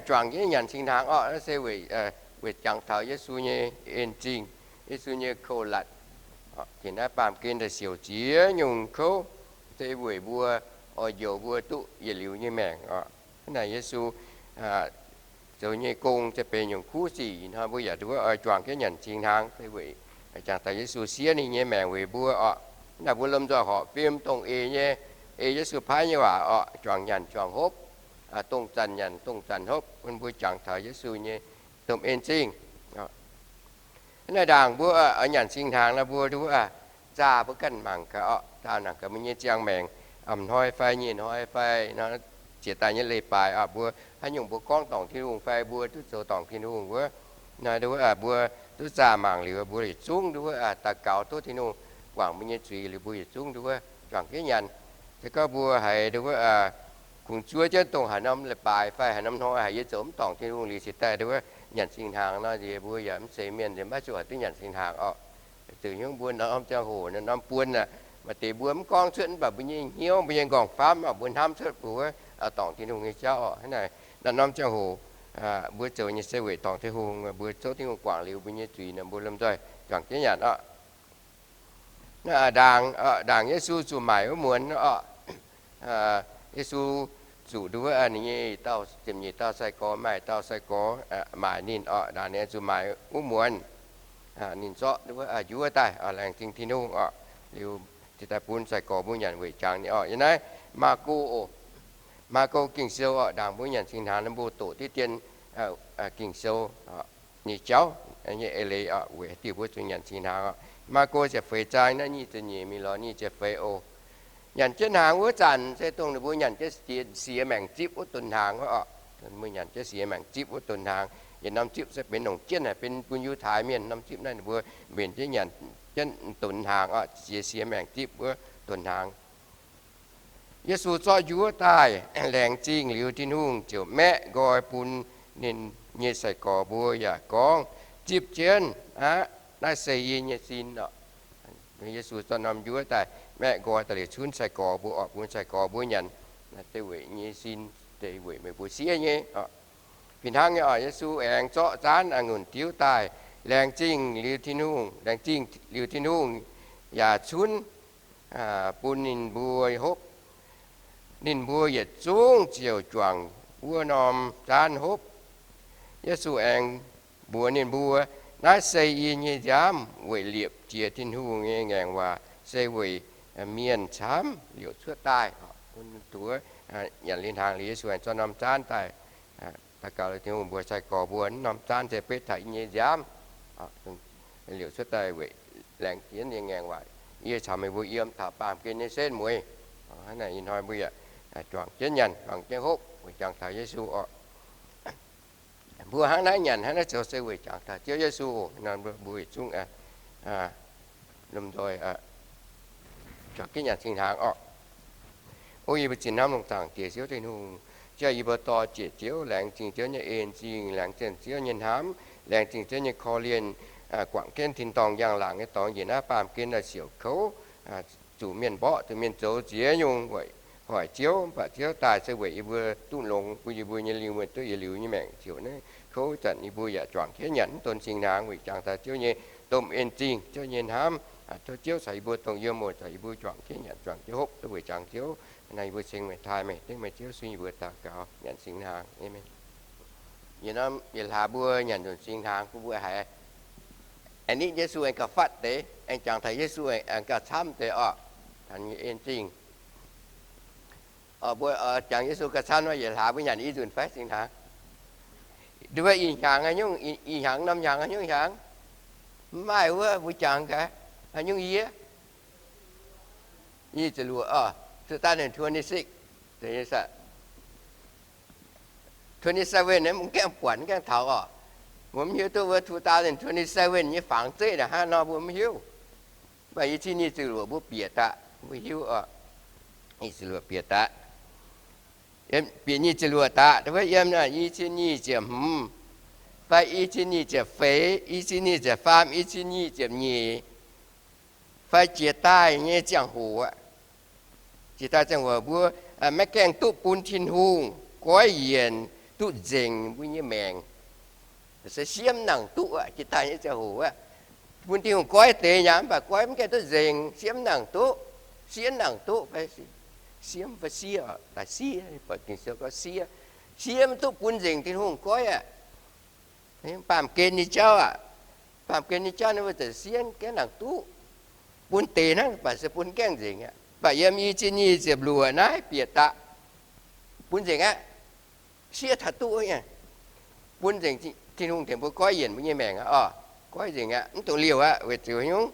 juangc jienv nyanc singx hnaangx orqc, se weic, weic jangx taux Yesu nyei en zingh, Yesu nyei kouv-latc. Jiex naaiv baamh gen daaih siouc ziex nyungc kouv, se weic mbuo oix njoux mbuo duqv yietc liuz nyei maengc orqc. Hnangv naaic Yesu zoux nyei gong se benx nyungc kuv sic. Ih hnoi mbuo yaac nduov oix juangc jienv nyanc singx hnaangx, se weic jangx taux Yesu siev ninh nyei maengc weic mbuo orqc. Hnangv naaic mbuo lomh nzoih horpc fim dongh eix nyei, ei Yesu paaiv nyei waac orqc, juangc nyanc juangc hopv, dongh zanc nyanc dongh zanc hopv, bun mbuo jangx taux Yesu nyei domh en zingh. Hnangv naaic ndaangc mbuo oix nyanc singx hnaangx nor, mbuo nduov zaah mbuo ganh mangc gaax orqc, zaah mangc gaax mbuo nyei ziangh maengc, a'hnoi fai nyei hnoi fai nor, ziex daaih nyei leiz-baaix orqc, mbuo haaix nyungc mbuo gorngv dorngc Tin-Hungh fai mbuo duqv zoux dorngc Tin-Hungh wuov, nduov mbuo duqv zaah mangc liuz, mbuo yietc zungv nduov daux gaux tov Tin-Hungh guangc mbuo nyei zuiz liuz, mbuo yietc zungv nduov juangc jienv nyanc. Se gorngv mbuo haiz nduov kungx zuov jienv dongh haaix norm leiz-baaix fai haaix norm hnoi haiz yie zoux mv dorngc Tin-Hungh liuz cingx daaih nduov nyanc singx hnaangx nor, nziex mbuo yaac mv zeiz mienh nziex maiv zuqc haih duqv nyanc singx hnaangx orqc. Zuqc hnyouv mbuo norm ziangh hoc norm buon aqv, maaih deix mbuo mv gorngv cuotv, mv baac mbuo nyei hnyouv, mbuo nyei nqorngv-famv orqc, mbuo hnamv cuotv mbuo wuov dorngc Tin-Hungh nyei jauv orqc. Hnangv naaic, naaiv norm ziangh hoc mbuo zoux nyei se weic dorngc Tin-Hungh, mbuo zouv Tin-Hungh guangc liuz mbuo nyei zuiz nor, mbuo lomh nzoih juangc jienv nyanc orqc. Naaiv ndaangc, ndaangc Yesu zuqc maaic wuov muonz orqc, Yesu zuqc nduov ninh nyei dauh, ziepc nyeic dauh sai-gorx, maaih dauh sai-gorx maaic ninh orqc. Ndaangc ninh zuqc maaic wuov muonz, ninh zorqv nduov njuov daaih, laengz zingh Tin-Hungh orqc, liuz cingx daaih bun sai-gorx mbuo nyanc weic jangx ninh orqc. Yiem naaiv Maako oc, Maako Ging-Sou orqc, ndaangc mbuo nyanc singx hnaangx nor mbuo doqc diqv dien Ging-Sou nyei jauv nyei eix leiz orqc, weic haaix diuc mbuo zuqc nyanc singx hnaangx orqc. Maako ziepc feix zaang naaiv nyic ziepc nyeic mingh lorz nyic ziepc feix oc. Nyanc jienv hnaangx wuov zanc se dongh ninh mbuo nyanc jienv siex maengc zipv wuov donx hnaangx orqc. Ninh mbuo nyanc jienv siex maengc zipv wuov donx hnaangx. Yietc norm zipv se benx longc jienv haic, benx bun Yiutai Mienh. Norm zipv naaiv ninh mbuo mbenc jienv nyanc jienv donx hnaangx orqc, siex, siex maengc zipv wuov donx hnaangx. Yesu zorqv njuov daaih, laengz zingh liuz Tin-Hungh ziouc maeqv nqoi bun ninh nyei sai-gorx mbuo yaac gorngv, Zipv jienv aqv. Naaiv se yie nyei sin orqc. Yesu zorqv norm njuov daaih maeqv nqoi daaih liuz cunv sai-gorx mbuo orqc, bun sai-gorx mbuo nyanc. Naaiv se weic yie nyei sin, se weic meih mbuo siev nyei orqc. Fih hnangv nyei orqc, Yesu aengx zorqv zaanv a'ngunc diuv daaih, laengz zingh liuz Tin-Hungh, laengz zingh liuz Tin-Hungh yaac cunv bun ninh mbuo hopv. Ninh mbuo yietc zungv ziouc juangc wuov norm zaanv hopv. Yesu aengx mbuox ninh mbuo, Naaiv se yie nyei nziaamv weic liepc jiez Tin-Hungh nyei ngaengc waac, se weic mienh camv liouc cuotv daaih. Bun ninh mbuo nyanc liuz hnaangx liuz, Yesu aengx zorqv norm zaanv daaih, daux gaux Tin-Hungh mbuox sai-gorx mbuo, Norm zaanv se betv taux yie nyei nziaamv liouc cuotv daaih weic laengz zingh nyei ngaengc waac. Yie caux meih mbuo yiem taux baamh gen nyei setv mueiz. Hnangv naaic ih hnoi mbuo yaac juangc jienv nyanc, juangc jienv hopv weic jangx taux Yesu orqc. Mbuo hnangv naaiv nyanc hnangv naaiv zoux se weic jangx taux Ziouv Yesu. Nor mbuo yietc zungv lomh nzoih juangc jienv nyanc singx hnaangx orqc. O yie mbuo zinh hnamv longc zaangc Diex Ziouv Tin-Hungh, Ziouv, yie mbuo dorh jiez Ziouv, laengz zingh Ziouv nyei en zingh, laengz zingh Ziouv nyei hnamv, laengz zingh Ziouv nyei korv-lienh, guangc jienv tin-dorngh njang-laangc nyei dorngx njiec naaiv baamh gen daaih siouc kouv, zuqc mienh mborqv, zuqc mienh zoux ziex nyungc weic hoic Ziouv, mv baac Ziouv daaih se weic yie mbuo duqv longx, bun yie mbuo nyei lingh wuonh duqv yietc liuz nyei maengc ziouc naaiv kouv zanc yie mbuo yaac juangc jienv nyanc mv donx singx hnaangx weic jangx taux Ziouv nyei domh en zingh, Ziouv nyei hnamv. Tov Ziouv caux yie mbuo dongh yiem oc, caux yie mbuo juangc jienv nyanc, juangc jienv hopv duqv weic jangx Ziouv. Naaiv yie mbuo ceng meih, taaih meih, dengv meih Ziouv sun yie mbuo daux gaux nyanc singx hnaangx. Aamen. Yietc norm yietc hlaax mbuo nyanc nzunc singx hnaangx bun mbuo haiz aengx nitv Yesu aengx gauh fatv deix, aengx jangx taux Yesu aengx gauh camv deix orqc. Taux nyei en zingh. Mbuo jangx Yesu gauh camv nor, yietc hlaax mbuo nyanc i nzunc fai singx hnaangx? Nduov ih hnyangx haaix nyungc, ih hnyangx norm hnyangx haaix nyungc hnyangx? Mv maaih wuov mbuo jangx gaax haaix nyungc yie? Nyic ziepc luoqc orqc, two thousand twenty-six. Twenty-seven mv gaengh buatc, mv gaengh taux orqc. Mbuo mv hiuv duqv wuov two thousand twenty-seven nyei fangx zeiv naaic hnangv nor, mbuo mv hiuv. Mv baac yie cin nyic ziepc luoqc mbuo bieqc daaih, mbuo hiuv orqc. Nyic ziepc luoqc bieqc daaih. Bieqc nyic ziepc luoqc daaih, wuov yiem i cin nyic ziepc hmz, fai i cin nyic ziepc feix, i cin nyic ziepc faam, i cin nyic ziepc nyeic, fai jiex daaih nyei ziangh hoc aqv. Jiex daaih ziangh hoc mbuo maiv gaengh duqv bun Tin-Hungh goiv yienc, duqv nzengc mbuo nyei maengc. Se siemv nangc duqv aqv, jiex daaih nyei ziangh hoc aqv. Bun Tin-Hungh goiv deix nyei, mv baac goiv mv gaengh duqv nzengc, siemv nangc duqv, siev nangc duqv, fai siemv fai siev, daaih siev, buatc Ging-Sou gorngv siev, siev mv duqv bun nzengc Tin-Hungh goiv aqv. Baamh gen nyei jauv aqv. Baamh gen nyei jauv naaiv mbuo ziouc siemv gaengh nangc duqv, bun deix hnangv, mv baac se bun gaengh nzengc aqv. Mv baac yiem i cin nyic ziepc luoqc naaiv bieqc daaih, bun nzengc aqv. Siev taux duqv nyei, bun nzengc Tin-Hungh tengx mbuo goiv yienc mbuo nyei maengc aqv oc. Goiv nzengc aqv, mv dungx liouh aqv. Weic zuqc nyungc,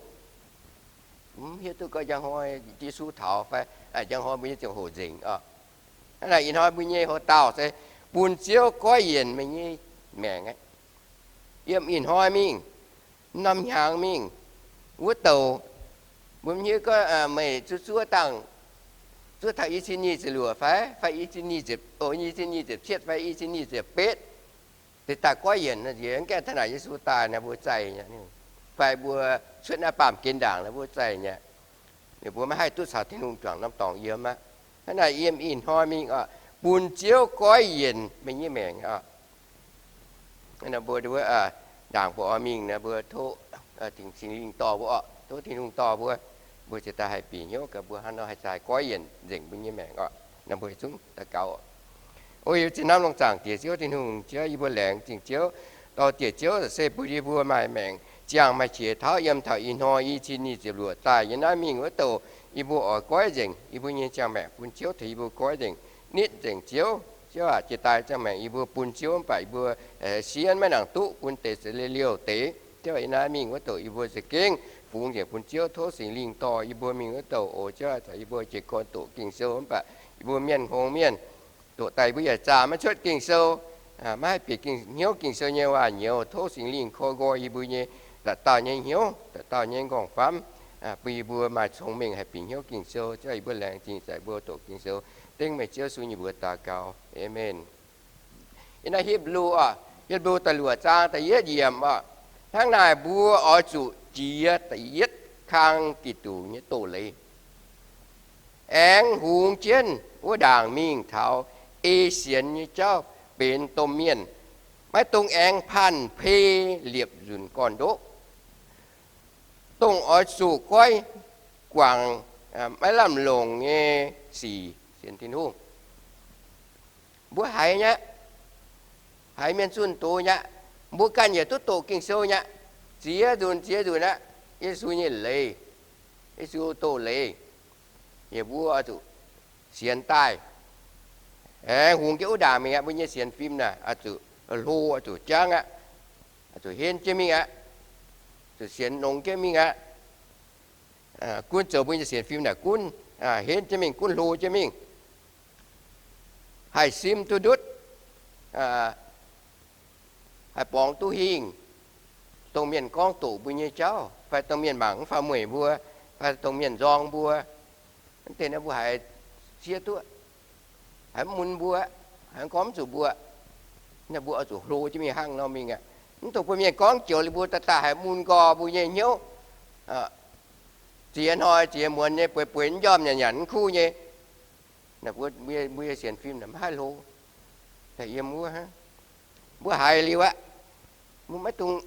mv hiuv duqv gorngv njang hnoi Yesu taux fai njang hnoi mbuo nyei ziangh hoc nzengc oc. Hnangv naaic ih hnoi mbuo nyei houx-dauh se bun Ziouv goiv yienc meih nyei maengc aqv. Yiem ih hnoi mingh, norm hnyangx mingh, wuov douc, mbuo mv hiuv gorngv meih zuov zuov dangh, zuov taux i cin nyic ziepc luoqc fai, fai i cin nyic ziepc, o, i cin nyic ziepc cietv fai i cin nyic ziepc betv, deix daaih goiv yienc, mv gaengh taux naaic Yesu daaih naaiv mbuo zaih nyei, fai mbuo cuotv naaiv baamh gen ndaangc naaiv mbuo zaih nyei. Ninh mbuo maiv haih duqv caux Tin-Hungh juangc norm dorngx yiem aqv. Hnangv naaic yiem ih hnoi mingh oc, bun Ziouv goiv yienc meih nyei maengc oc. Mbuo ndaangc mbuo oix mingh naaiv, mbuo tov Singx Lingh dorh mbuo oc, tov Tin-Hungh dorh mbuo, mbuo ziouc daaih haih bieqc hnyouv gaax mbuo hnangv nor haih zaaih goiv yienc nzengc mbuo nyei maengc oc. Naaiv mbuo zungv daux gaux oc. O, yie zinh hnamv longx zaangc Diex Ziouv Tin-Hungh, Ziouv yie mbuo laengz zingh Ziouv, dorh Diex Ziouv se bun yie mbuo maaih maengc ziangh maaih qiex taux yiem taux ih hnoi i cin nyic ziepc luoqc daaih yiem naaiv mingh wuov douc, yie mbuo oix goiv nzengc yie mbuo nyei ziangh maengc bun Ziouv tengx yie mbuo goiv nzengc, nitv nzengc Ziouv. Ziouv aac, jiex daaih ziangh maengc yie mbuo bun Ziouv mv baac yie mbuo sienx maiv nangc duqv, bun deix se liouh deix. Ziouv aac, yiem naaiv mingh wuov douc yie mbuo za'gengh fungx nzengc bun Ziouv, tov Singx Lingh dorh yie mbuo mingh wuov douc oc. Ziouv aac, caux yie mbuo jiez gorn doqc Ging-Sou mv baac yie mbuo mienh hngongx mienh doqc daaih yie mbuo yaac zaah maiv cuotv Ging-Sou, maiv haih bieqc hnyouv Ging-Sou nyei waac nyouz. Tov Singx Lingh koi nqoi yie mbuo nyei dauh dauh nyei hnyouv, dauh dauh nyei nqorngv-famv, bun yie mbuo maaih cong-mengh haih bieqc hnyouv Ging-Sou. Ziouv, yie mbuo laengz zingh zaqc mbuo doqc Ging-Sou. Dengv meih Ziouv Yesu nyei mbuox daux gaux. Aamen. Yiem naaiv Hipv^lu oc, Hipv^lu da'luoqc zaang da'yietv yiemc oc. Hnangv naaic mbuo oix zuqc jiex da'yietv kang Giduc nyei doz-leiz, aengx hungx jienv wuov ndaangc mingh taux ei sienx nyei jauv benx domh mienh, maiv dungx aengx panh pei liepc nzunc gorn-ndoqv, dongh oix zuqc goiv guangc maiv lamh longc nyei sic sienx Tin-Hungh. Mbuo haiz nyei aqv, haiz mienh zunh doz nyei aqv, mbuo ganh yaac duqv doqc Ging-Sou nyei aqv. Ziex nzunc ziex nzunc aqv, Yesu nyei leiz, Yesu doz-leiz, yie mbuo oix zuqc sienx daaih. Aengx hungx jienv wuov ndaangc mingh aqv, mbuo nyei sienx fim naaic oix zuqc hlo, oix zuqc jangv aqv, oix zuqc henv jienv mingh aqv, zuqc sienx nongx jienv mingh aqv. Gunv zoux mbuo nyei sienx fim naaic gunv henv jienv mingh, gunv hlo jienv mingh, haih simv duqv ndutv, haih borngz duqv hingh. Dongh mienh gorngv doqc mbuo nyei jauv, fai dongh mienh mangc mv faaux mueic mbuo, fai dongh mienh nzorng mbuo, mv deix naaiv mbuo haiz siev duqv, haiz mv mun mbuo, haiz gorngv mv zuqc mbuo. Naaiv mbuo oix zuqc hlo jienv mingh hnangv nor mingh aqv. Mv dungx bun mienh gorngv joux liuz mbuo daaih daaih haiz mun nqorh mbuo nyei hnyouv. Ziex hnoi ziex muonz nyei bueix bueix mv njormh nyanc nyanc mv kuv nyei. Mbuo, mbuo nyei sienx fim naaic maiv haih hlo. Daaih yiem wuov, mbuo haiz liuz aqv, mbuo maiv dungx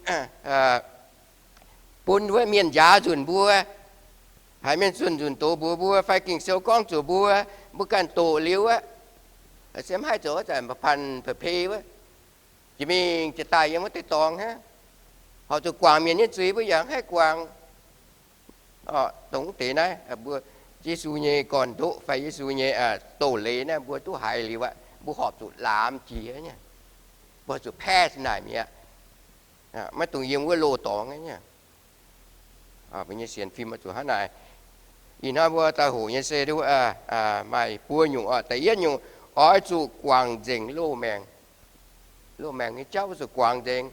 bun wuov mienh njaaux nzunc mbuo, haiz mienh zunh nzunc doz mbuox mbuo fai Ging-Sou gorngv zuqc mbuo, mbuo ganh doqc liuz aqv, se maiv haih zoux zanc panh pei wuov, jiex mingh jiex daaih yiem wuov deix dorngx hnangv. Horpc zuqc guangc mienh nyei zuiz mbuo yaac maiv haih guangc. Dongh wuov deix naaiv mbuo, Yesu nyei gorn-ndoqv fai Yesu nyei doz-leiz naaiv mbuo duqv haiz liuz aqv, mbuo horpc zuqc laamx jiex nyei. Mbuo zuqc pass naaic mi'aqv. Maiv dungx yiem wuov loz-dorngx nyei. Mbuo nyei sienx fim oix zuqc hnangv naaic. Ih hnoi mbuo daaih hoqc nyei se maaih buo nyungc oc. Da'yietv nyungc, oix zuqc guangc nzengc loz-maengc. Loz-maengc nyei jauv oix zuqc guangc nzengc.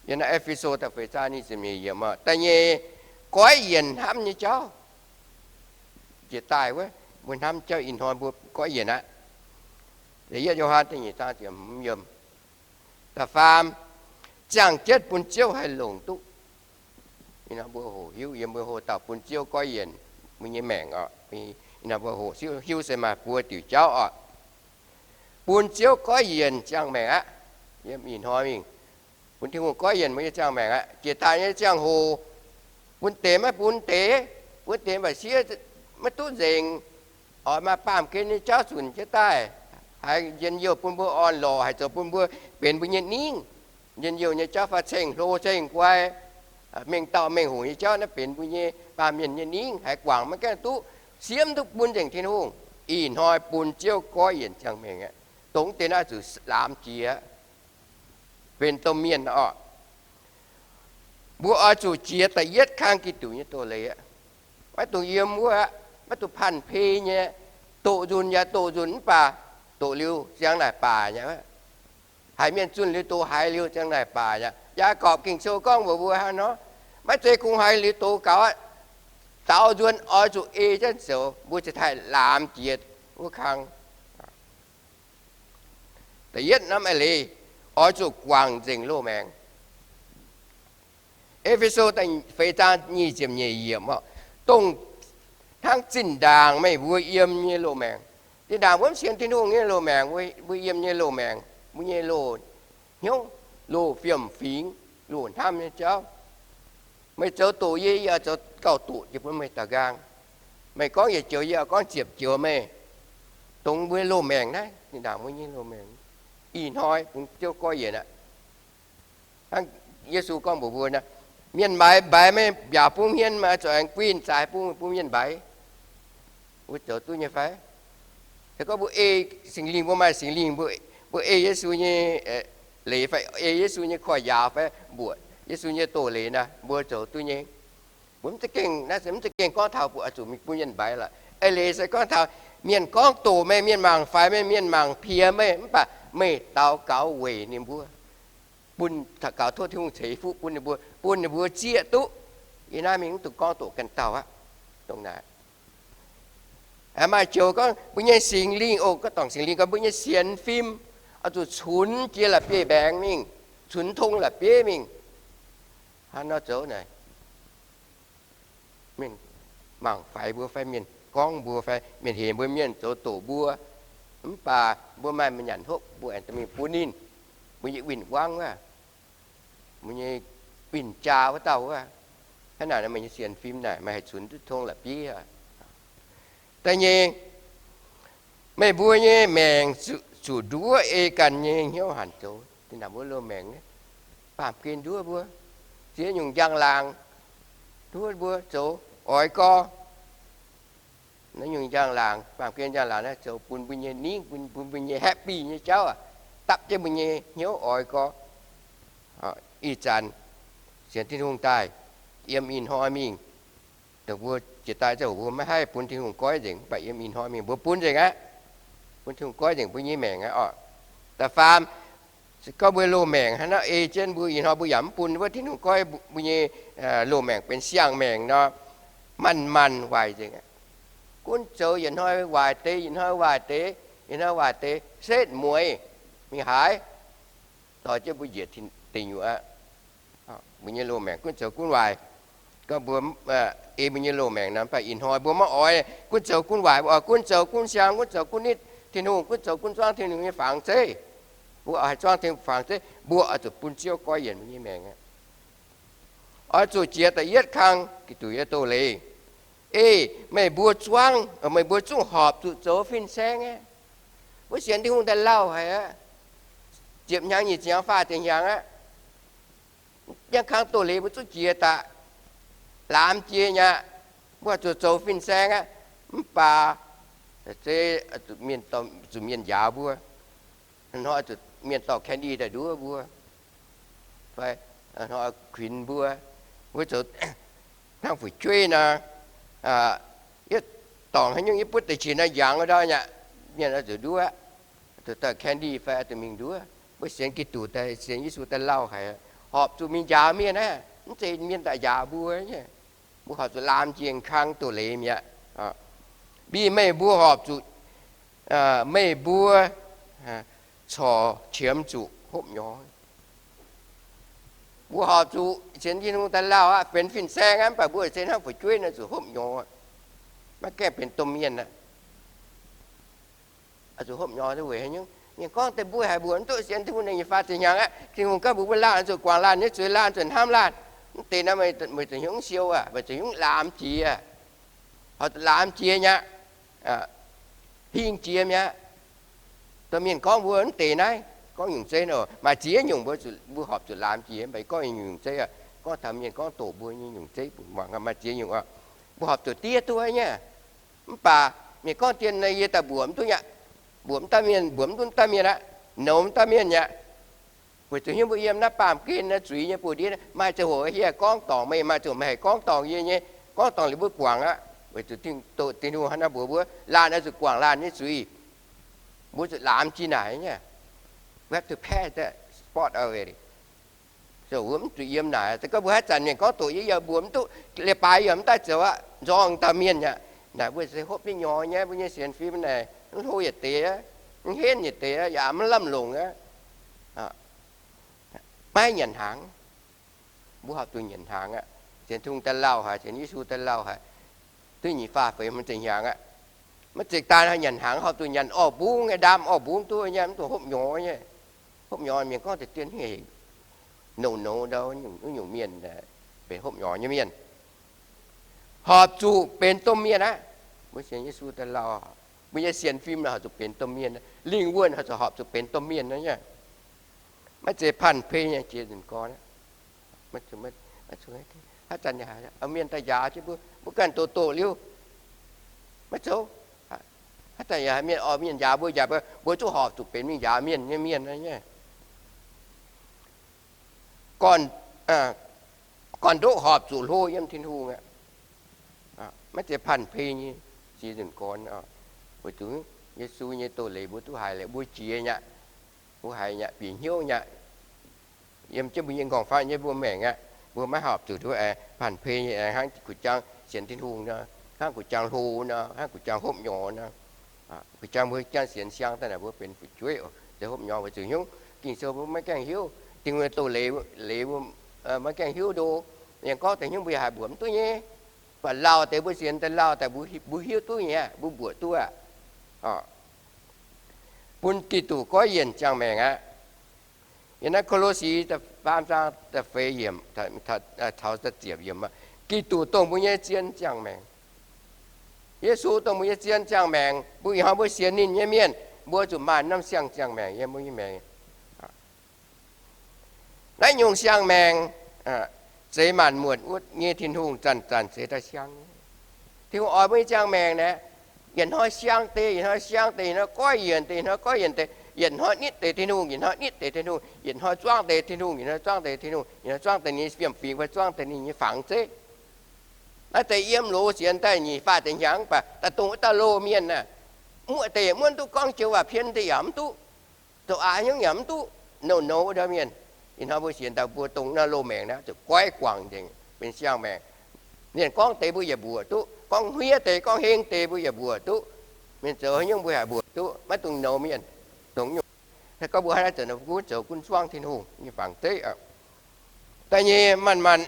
Yiem naaiv E^fe^so da'feix zaang nyic ziepc nyeic yiemc, da'nyeic, goiv yienc hnamv nyei jauv. Jiex daaih wuov, mbuo hnamv jauv ih hnoi mbuo goiv yienc aqv. Da'yietv Yo^han da'nyeic zaang ziepc hmz yiemc. Da'faam, ziangh jienv bun Ziouv haih longc duqv. Ih hnoi mbuo hoqc hiuv yiem mbuo hoqc dauh bun Ziouv goiv yienc mbuo nyei maengc oc. Ih hnoi mbuo hoqc hiuv se maaih buo diuc jauv oc. bun Ziouv goiv yienc ziangh maengc aqv. Yiem ih hnoi mingh, bun Tin-Hungh goiv yienc mbuo nyei ziangh maengc aqv. Jiex daaih nyei ziangh hoc, bun deix maiv bun deix, bun deix mba'sieqv maiv duqv nzengc. Oix maaih baamh gen nyei jauv zunc jienv daaih, haiz njien-youh bun mbuo orn-lorqc, haiz zoux bun mbuo benx mbuo nyei ningv. Njien-youh nyei jauv fai ceng-hlo ceng-guai, mengh dauh mengh hoc nyei jauv naaiv benx mbuo nyei baamh mienh nyei ningv, haiz guangc maiv gaengh duqv, siemv duqv bun nzengc Tin-Hungh. Ih hnoi bun Ziouv goiv yienc ziangh maengc aqv. Dongh deix naaiv zuqc laamx jiex, benx domh mienh oc. Mbuo oix zuqc jiex da'yietv kang Giduc nyei doz-leiz aqv. Maiv dungx yiem wuov aqv, maiv dungx panh pei nyei. Doqc nzunc yaac doqc nzunc mv baac doqc liuz ziang naaic baac nyei. Haiz mienh zunh liuz doqc haiz liuz ziang naaic baac nyei. Yaagorpc Ging-Sou gorngv mbuox mbuo hnangv nor, maiv zeiz kungx haiz liuz doqc gaux aqv. Daaux nzuonx oix zuqc ei jienv zoux, mbuo ziouc haih laamx jiex wuov kang. Da'yietv norm eix leiz, oix zuqc guangc nzengc loz-maengc. E^fe^so feix zaang nyic ziepc nyeic yiemc oc, dongh hnangv zinh ndaangc meih mbuo yiem nyei loz-maengc. Zinh ndaangc mbuo mv sienx Tin-Hungh nyei loz-maengc, mbuo yiem nyei loz-maengc, mbuo nyei loz hnyouv, loz fiem-fingx, loz hnamv nyei jauv. Meih zoux doqc yie, yie oix zoux gauh doqc jiex bun meih daaux nqaang. Meih gorngv yietc joux, yie oix gorngv ziepc joux meih. Dongh mbuo loz-maengc naaiv, zinh ndaangc mbuo nyei loz-maengc, ih hnoi bun Ziouv goiv yienc aqv. Hnangv Yesu gorngv mbuox mbuo nor, mienh mbaix mbaix meih mbiaauc bungv hmien, meih oix zuqc aengx guinh zaaix bung, bun mienh mbaix. Mbuo zoux duqv nyei fai? Se gorngv mbuo ei Singx Lingh, mbuo maaih Singx Lingh, mbuo ei Yesu nyei leiz fai ei Yesu nyei koiv-yaauc fai mbuoqc Yesu nyei doz-leiz nor, mbuo zoux duqv nyei. Mbuo mv za'gengh, naaiv se mv za'gengh gorngv taux mbuo oix zuqc mingh bun mienh mbaix lorqc. Eix leiz se gorngv taux mienh gorngv doqc meih, mienh mangc faix meih, mienh mangc piex meih, mv baac meih daux gaux weic ninh mbuo, bun, daux gaux tov Tin-Hungh ceix fuqv bun ninh mbuo, bun ninh mbuo zieqv duqv. Yie naaiv mingh mv dungx gorngv doqc ganh dauh aqv. Dongh naaic, maaih joux gorngv mbuo nyei Singx Lingh, o, gorngv dorngc Singx Lingh gorngv mbuo nyei sienx fim oix zuqc cunx jiex la'bieiv-mbaengx mingh, cunx tong la'bieiv mingh. Hnangv nor zoux naaic, mienh mangc faix mbuo fai mienh gorngv mbuo fai mienh hemx mbuo, mienh zoux doqc mbuo, mv baac mbuo maaih nyanc hopv mbuo aengx dorh mingh bun ninh. Mbuo nyei win-wangv wuov, mbuo nyei win-jaa wuov dauh wuov, hnangv naaic nor meih nyei sienx fim naaic meih haih cunx duqv tong la'bieiv. Da'nyeic, meih mbuo nyei maengc zuqc nduov ei ganh nyei hnyouv hanc zoux. Dinh ndaangc mbuo loz-maengc, baamh gen nduov mbuo, ziex nyungc njang-laangc nduov mbuo zoux oix gorx. Naaiv nyungc njang-laangc, baamh gen njang-laangc naaiv zoux bun mbuo nyei ningv, bun, bun mbuo nyei happy nyei jauv aac, dapv jienv mbuo nyei hnyouv oix gorx. Ih zanc sienx Tin-Hungh daaih, yiem ih hnoi mingh, dongh mbuo jiex daaih zengv mbuo maiv haih bun Tin-Hungh goiv nzengc, mv baac yiem ih hnoi mingh mbuo bun nzengc aqv. Bun Tin-Hungh goiv nzengc mbuo nyei maengc aqv oc. Da'faam, se gorngv mbuo loz-maengc hnangv naaiv ei jienv mbuo, ih hnoi mbuo yaac mv bun wuov Tin-Hungh goiv mbuo nyei loz-maengc benx siang-maengc nor, manc-manc waaic nzengc aqv. Gunv zoux yietc hnoi waaic deix, yietc hnoi waaic deix, yietc hnoi waaic deix, setv mueiz mingh haaix, dorh jienv mbuo njiec deic nyuoqc aqv. Mbuo nyei loz-maengc gunv zoux gunv waaic. Gorngv mbuo ei mbuo nyei loz-maengc nor, mv baac ih hnoi mbuo maiv oix gunv zoux gunv waaic, mbuo oix gunv zoux gunv siang, gunv zoux gunv nitv Tin-Hungh, gunv zoux gunv zuangv Tin-Hungh nyei fangx zeiv. Mbuo oix zuangv Tin-Hungh fangx zeiv, mbuo oix zuqc bun Ziouv goiv yienc mbuo nyei maengc aqv. Oix zuqc jiex da'yietv kang Giduc nyei doz-leiz. Ei meih mbuo zuangv, meih mbuo zungv horpc zuqc zoux fin-saeng aqv. Mbuo sienx Tin-Hungh daaih lauh haic aqv. Ziepc hnyangx, nyic ziepc hnyangx, faah ziepc hnyangx aqv. Yietv kang doz-leiz mbuo zungv jiex daaih, laamx jiex nyei aqv. Mbuo zuqc zoux fin-saeng aqv. Mv baac se zuqc mienh njaaux mbuo, hnoi zuqc mienh dorh candy daaih nduov mbuo, fai hnoi kuinx mbuo. Mbuo zoux hnangv fu'jueiv nor, yietv dorngc haaix nyungc, yietv butv deix qiex nor, yangh ndau nyei aqv, mienh oix zuqc nduov, zuqc dorh candy fai zuqc mingh nduov. Mbuo sienx Giduc daaih, sienx Yesu daaih lauh haic, horpc zuqc mingh njaaux mienh aqv. Mv zeiz mienh daaih njaaux mbuo nyei. Mbuo horpc zuqc laamx jiex kang doz-leiz mi'aqv. Mv baac meih mbuo horpc zuqc, meih mbuo corc qiemx zuqc hopv nyorx. Mbuo horpc zuqc sienx Tin-Hungh daaih lauh aqv, benx fin-saeng aqv, mv baac mbuo se hnangv fu'jueiv nor zuqc hopv nyorx, maiv gaengh benx domh mienh aqv. Zuqc hopv nyorx weic haaix nyungc? Mienh gorngv deix mbuo haiz mbuox mv duqv sienx Tin-Hungh nyei nyei faah deix hnyangx aqv. Tin-Hungh gorngv mbuox mbuo laanh oix zuqc guangc laanh nyei zuiz, laanh oix zuqc hnamv laanh. Mv deix naaiv meih zuqc hnyouv siou aac, meih zuqc hnyouv laamx jiex, horpc zuqc laamx jiex mi'aqv, hingh jiex mi'aqv. Domh mienh gorngv mbuo mv deix naaiv gorngv nyungc zeiv nor, maaih ziex nyungc mbuo horpc zuqc laamx jiex, mv baac gorngv nyungc zeiv aac, gorngv taux mienh gorngv doqc mbuo nyei nyungc zeiv, maaih ziex nyungc oc. Mbuo horpc zuqc diev duqv nyei. Mv baac mienh gorngv dien yie daaih mbuox mv duqv nyei, mbuox mv dauh mienh, mbuox mv duqv mv dauh mienh aqv, nouz mv dauh mienh mi'aqv. Weic zuqc hnyouv mbuo yiem naaiv baamh gen naaiv zuiz nyei buoz-ndiev, maaih ziangh hoc yie gorngv dorngc meih, maaih ziangh hoc meih haih gorngv dorngc yie nyei, gorngv dorngc liuz mbuo guangc aqv. Weic zuqc Tin-Hungh hnangv naaiv mbuox mbuo, laanh oix zuqc guangc laanh nyei zuiz. Mbuo zuqc laamx jiex naaic nyei. We have to pass that spot already. So mbuo mv zuqc yiem naaic. Se gorngv mbuo haaix zanc mienh gorngv doqc yie, yaac mbuox mv duqv, leiz-baaix yaac mv daaih zoux aqv, nzorng dauh mienh aqv. Naaic mbuo se hopv jienv nyorx nyei, mbuo nyei sienx fim naaic mv hlo yietc deix, mv henv yietc deix, yaac mv lamh longc aqv. Maiv nyanc hnaangx. Mbuo horpc zuqc nyanc hnaangx aqv. Sienx Tin-Hungh daaih lauh haic, sienx Yesu daaih lauh haic, duqv nyic faah feix hmz ziepc hnyangx aqv. Maiv zeiz daaih nyanc hnaangx, horpc zuqc nyanc orv mbungv nyei, ndaam orv mbungv duqv nyei, mv dungx hopv nyorx nyei. Hopv nyorx mienh gorngv deix dien hnyouv, nouz-nouz ndau wuov nyungc mienh benx hopv nyorx nyei mienh. Horpc zuqc benx domh mienh aqv. Mbuo sienx Yesu daaih lauh, mbuo nyei sienx fim horpc zuqc benx domh mienh, lingh wuonh horpc zuqc benx domh mienh nyei. Maiv zeiz panh pei nyei jiex nzunc gorn. Haaix zanc mienh daaih njaaux jienv mbuo, mbuo ganh doqc doqc liuz, maiv zoux. Haaix zanc yaac mienh oix mienh njaaux mbuo, njaaux mbuo, mbuo zungv horpc zuqc benx mingh njaaux mienh nyei mienh nyei. Gorn-ndoqv horpc zuqc hlo yiem Tin-Hungh aqv. Maiv zeiz panh pei nyei jiex nzunc gorn. Weic zuqc Yesu nyei doz-leiz mbuo duqv haiz leh, mbuo jiex nyei aqv, mbuo haiz nyei aqv, bieqc hnyouv nyei aqv. Yiem jienv mbuo nyei nqorngv-famv nyei mbuo maengc aqv, mbuo maiv horpc zuqc duqv aengx panh pei nyei, aengx hnangv kuv jangx sienx Tin-Hungh nor, hnangv kuv jangx hlo nor, hnangv kuv jangx hopv nyorx nor. Kuv jangx mbuo jangx sienx siang daaih naaic mbuo benx fu'jueiv oc, se hopv nyorx weic zuqc hnyouv Ging-Sou mbuo maiv gaengh hiuv, Tin-Hungh nyei doz-leiz, leiz mbuo maiv gaengh hiuv ndo. Yaac gorngv deix hnyouv mbuo yaac haih mbuoqc mv duqv nyei. Mv baac lauh deix mbuo sienx daaih lauh daaih mbuo hiuv duqv nyei aqv, mbuo mbuoqc duqv aqv. Bun Giduc goiv yienc ziangh maengc aqv. Yiem naaiv Ko^lo^si da'faam zaang da'feix yiemc, taux da'ziepc yiemc, Giduc dongh mbuo nyei zien ziangh maengc. Yesu dongh mbuo nyei zien ziangh maengc. Mbuo ih hnoi mbuo sienx ninh nyei mienh, mbuo zuqc maaih norm siang-ziangh maengc yiem mbuo nyei maengc. Naaiv nyungc siang-maengc, zeix maanc muotc wuov nyei Tin-Hungh zanc-zanc zeix daaih siang. Tin-Hungh oix mbuo nyei ziangh maengc naaic, yietc hnoi siang deix, yietc hnoi siang deix, yietc hnoi goiv yienc deix, yietc hnoi goiv yienc deix, yietc hnoi nitv deix Tin-Hungh, yietc hnoi nitv deix Tin-Hungh, yietc hnoi zuangv deix Tin-Hungh, yietc hnoi zuangv deix Tin-Hungh, yietc hnoi zuangv deix ninh nyei fiem-fingx fai zuangv deix ninh nyei fangx zeiv. Naaiv deix yiem loz sienx daaih nyic faah deix hnyangx, mv baac daaih dongh wuov dauh loz-mienh aah, muoqv deix yaac muoqv mv duqv, gorngv joux waac pien deix yaac mv duqv, zoux aqc hnyouv yaac mv duqv, nouh nouh wuov dauh mienh. Ih hnoi mbuo sienx daaih mbuo dongh naaiv loz-maengc naaiv zuqc goiv guangc nzengc benx siang-maengc. Mienh gorngv deix mbuo yaac mbuoqc duqv, gorngv hmiev deix gorngv heng deix mbuo yaac mbuoqc duqv. Mienh zoux haaix nyungc mbuo yaac mbuoqc duqv, maiv dungx nouh mienh. Dongh nyungc, gorngv mbuo hnangv naaiv zoux, gunv zoux gunv zuangv Tin-Hungh nyei fangx zeiv. Da'nyeic maanc maanc,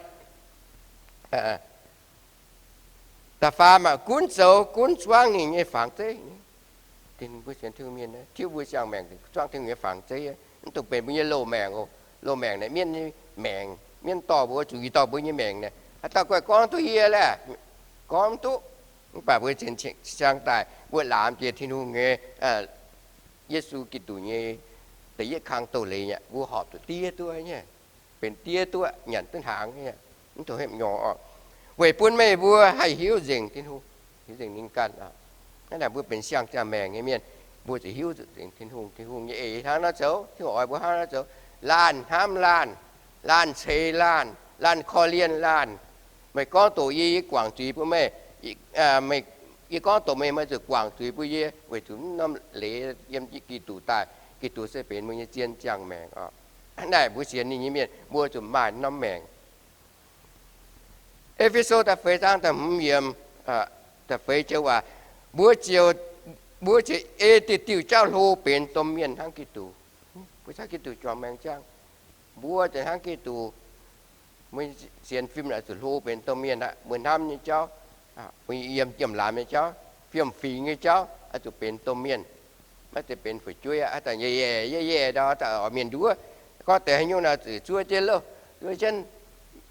da'faam aah, gunv zoux gunv zuangv ninh nyei fangx zeiv. Mbuo sienx Tin-Hungh mienh tiuv mbuo siang-maengc zuangv Tin-Hungh nyei fangx zeiv, mv dungx benx mbuo nyei loz-maengc oc. Loz-maengc naaic mienv nyei maengc, mienv dorh mbuo, zuqc yie dorh mbuo nyei maengc naaic. Haaix dauh guaih gorngv duqv yie laeh? Gorngv mv duqv. Mv baac mbuo sienx siang daaih, mbuo laamx jiex Tin-Hungh nyei, Yesu Giduc nyei da'yietv kang doz-leiz aqv, mbuo horpc zuqc diev duqv nyei, benx diev duqv, nyanc duqv hnaangx nyei, mv dungx hepv nyorx oc. Weic bun meih mbuo haih hiuv nzengc Tin-Hungh, hiuv nzengc ninh ganh. Hnangv naaic mbuo benx siang-ziangh maengc nyei mienh, mbuo zuqc hiuv nzengc Tin-Hungh, Tin-Hungh nyei eix hnangv naaiv zoux, Tin-Hungh oix mbuo hnangv naaiv zoux. Laanh hnamv laanh, laanh ceix laanh, laanh korv-lienh laanh. Meih gorngv doqc yie, yie guangc zuiz bun meih. Yie gorngv doqc meih, meih zuqc guangc zuiz bun yie, weic zuqc norm leiz yiem Giduc daaih. Giduc se benx mbuo nyei zien ziangh maengc oc. Naaic mbuo sienx ninh nyei mienh mbuo zuqc maaih norm maengc. E^fe^so da'feix zaang da'hmz yiemc, da'feix joux waac, mbuo ziouc, mbuo ziouc ei diuh diuh jauv hlo benx domh mienh hnangv Giduc. Mbuo caux Giduc juangc maengc ziangh, mbuo ziouc hnangv Giduc. Mbuo sienx fim oix zuqc hlo benx domh mienh aqv. Mbuo hnamv nyei jauv, mbuo yiem, yiem laamx nyei jauv, fiem-fingx nyei jauv oix zuqc benx domh mienh. Maiv zeiz benx fu'jueiv aqv. Haaix zanc yaac yaac yaac yaac ndau, daaih oix mienh nduov. Gorngv deix haaix nyungc nor zuqc zuov jienv loh, zuov jienv.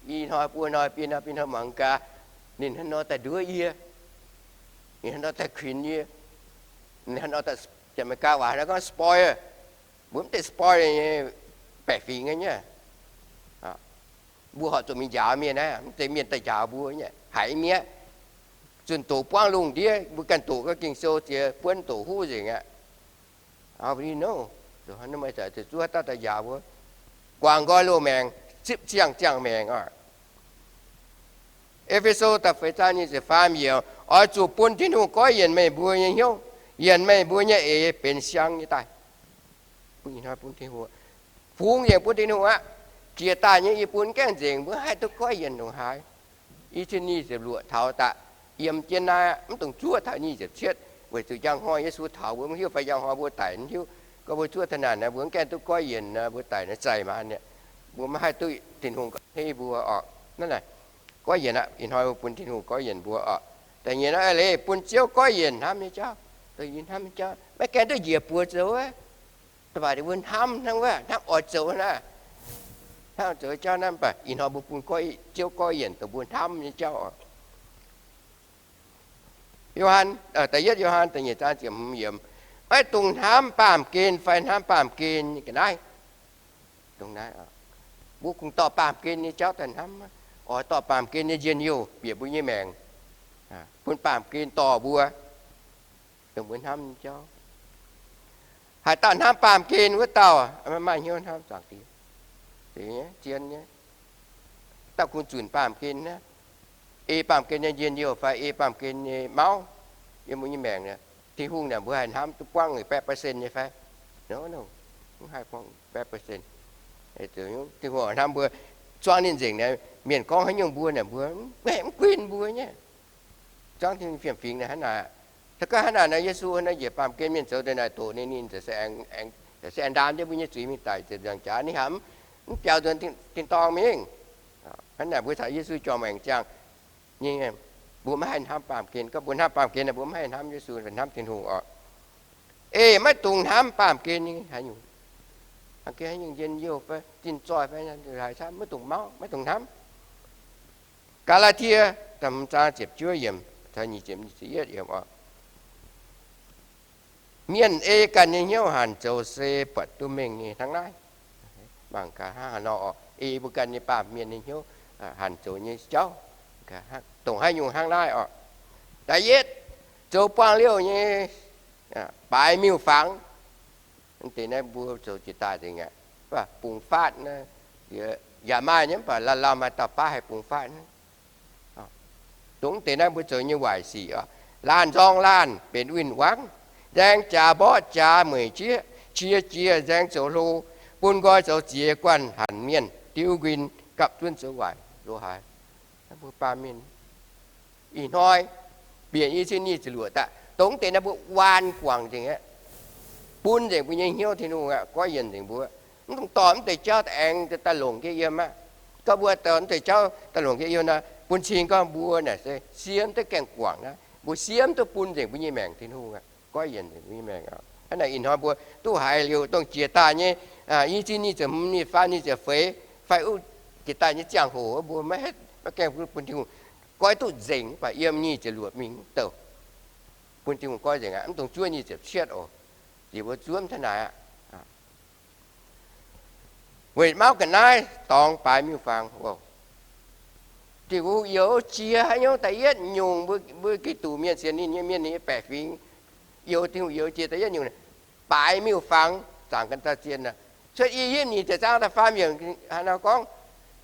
Ih hnoi buo hnoi, biei hnoi biei hnoi, mangc gaax ninh hnangv nor daaih nduov yie, ninh hnangv nor daaih kuinx yie, ninh hnangv nor daaih, Janx-Meigaa waac nor gorngv spoil. Mbuo mv deix spoil nyei baeqc fingx nyei. Mbuo horpc zuqc mingh njaaux mienh aqv, mv deix mienh daaih njaaux mbuo nyei. Haiz mi'aqv. Zunh doqc buangv lungh ndiev, mbuo ganh doqc gau Ging-Sou ziex buonv doqc huv nzengc aqv. Zuqc zuov dauh daaih njaaux mbuo, guangc nqoi loz-maengc, zipv ziangh ziangh maengc oc. E^fe^so da'feix zaang nyic ziepc faam yiemc, oix zuqc bun Tin-Hungh goiv yienc meih mbuo nyei hnyouv, yienc meih mbuo nyei eix benx siang nyei daaih. Bun ih hnoi bun Tin-Hungh, fungx nzengc bun Tin-Hungh aqv. Jiex daaih nyei yie bun gaengh nzengc, mbuo haih duqv goiv yienc ndongc haaix. I cin nyic ziepc luoqc taux daaih, yiem jienv naaiv aqv, mv dungx zuov taux nyic ziepc cietv, weic zuqc njang hnoi Yesu taux, mbuo mv hiuv fai njang hnoi mbuo daic mv hiuv. Gorngv mbuo zuov taux naaic nor, mbuo mv gaengh duqv goiv yienc nor, mbuo daic nor zaih maah. Mbuo maiv haih duqv Tin-Hungh hei mbuo oc. Naaiv goiv yienc aqv, ih hnoi mbuo bun Tin-Hungh goiv yienc mbuo oc. Da'nyeic nor, leiz bun Ziouv goiv yienc hnamv nyei jauv, dongh yie hnamv nyei jauv, maiv gaengh duqv njiec buoz zoux aqv. Da'faanh mbuo hnamv hnangv wuov, hnamv oix zoux naaiv, hnamv oix zoux jauv naaiv, mv baac ih hnoi mbuo bun Ziouv goiv yienc dongh mbuo hnamv nyei jauv oc. Yo^han, da'yietv Yo^han da'nyeic zaang ziepc hmz yiemc, maiv dungx hnamv baamh gen fai hnamv baamh gen nyei ga'naaiv. Dongh naaiv, mbuo kungx dorh baamh gen nyei jauv daaih hnamv, oix dorh baamh gen nyei njien-youh bieqc mbuo nyei maengc, bun baamh gen dorh mbuo, dongh mbuo hnamv nyei jauv. Haaix dauh hnamv baamh gen wuov dauh, maiv maaih hnyouv hnamv Zaangc Diex. Zien nyei, dauh kungx zunc baamh gen aqv. Ei baamh gen nyei njien-youh fai ei baamh gen nyei mauv yiem mbuo nyei maengc. Tin-Hungh naaic mbuo haih hnamv duqv buangv baeqv percent nyei fai? Mv haih buangv baeqv percent. Tin-Hungh hnamv mbuo, zuangx ninh nzengc naaic, mienh gorngv haaix nyungc mbuo naaic mbuo mv guin mbuo nyei. Zuangv Tin-Hungh fiem-fingx naaic hnangv naaic. Se gorngv hnangv naaic nor, Yesu nor njiec baamh gen mienh zoux deix naaic doqc ninh, ninh se aengx ndaam jienv mbuo nyei zuiz mingh daic ziepc nzaangc jaax, ninh haiz mv biaux nzuonx tin-dorngh mingh. Hnangv naaic mbuo caux Yesu juangc maengc ziangh nyei, mbuo maiv haih hnamv baamh gen. Gorngv mbuo hnamv baamh gen, mbuo maiv haih hnamv Yesu, hnamv Tin-Hungh oc. Ei maiv dungx hnamv baamh gen nyei haaix nyungc. Baamh gen haaix nyungc njien-youh fai zinh zoih fai haaix camv, maiv dungx mauv, maiv dungx hnamv. Gaa^laa^tie da'hmz zaang ziepc juov yiemc caux nyic ziepc, nyic ziepc yietv yiemc oc. Mienh ei ganh nyei hnyouv hanc zoux se buatc duqv mengh nyei hnangv naaiv. Mangc gaax hnangv haaix nor oc, ei mbuo ganh nyei baamh mienh nyei hnyouv hanc zoux nyei jauv, dongh haaix nyungc hnangv naaiv oc. Da'yietv, zoux buangh liouh nyei baaix miuc-fangx. Mv deix naaiv mbuo zoux jiex daaih nzengc aqv. Bungx faatv, yaac maaih nyei, mv baac laanh laanh maaih dauh baav haih bungx faatv. Dongh mv deix naaiv mbuo zoux nyei waaic sic oc. Laanh nzorng laanh benx win-wangv, nzaeng jaax mborqv jaax mueic jieqv, qiex jiez nzaeng zoux hlo, bun nqoi zoux ziex guanh hanc mienh, diuv nquin gapv zunv zoux waaic lo haaix. Mbuo baamh mienh ih hnoi bieqc i cin nyic ziepc luoqc daaih, dongh mv deix naaiv mbuo waan guangc nzengc aqv. Bun nzengc mbuo nyei hnyouv Tin-Hungh aqv, goiv yienc nzengc mbuo. Mv dungx dorh mv deix jauv daaih aengx daaih longc jienv yiem aqv. Gorngv mbuo dorh mv deix jauv daaih longc jienv yiem nor, bun cing gorngv mbuo naaic se siemv duqv gaengh guangc aqv. Mbuo siemv duqv bun nzengc mbuo nyei maengc Tin-Hungh aqv, goiv yienc nzengc mbuo nyei maengc aqv. Hnangv naaic ih hnoi mbuo duqv haiz liuz dongh jiex daaih nyei i cin nyic ziepc hmz, nyic ziepc faam, nyic ziepc feix, fai jiex daaih nyei ziangh hoc mbuo maiv gaengh bun Tin-Hungh goiv duqv nzengc, mv baac yiem nyic ziepc luoqc mingh mv douh bun Tin-Hungh goiv nzengc aqv. Mv dungx zuov nyic ziepc cietv oc. Liuz mbuo zuov hnangv naaic aqv. Weic mauv ga'naaiv dorngx baaix miuc-fangx. Tin-Hungh youz jiex haaix nyungc, da'yietv nyungc, mbuo Giduc mienh sienx ninh nyei mienh, ninh nyei baeqc fingx, youz, Tin-Hungh youz jiex da'yietv nyungc, baaix miuc-fangx zaangc ganh dauh zien. Cuotv I^yipv nyic ziepc zaang da'faam yiemc haaix nor gorngv,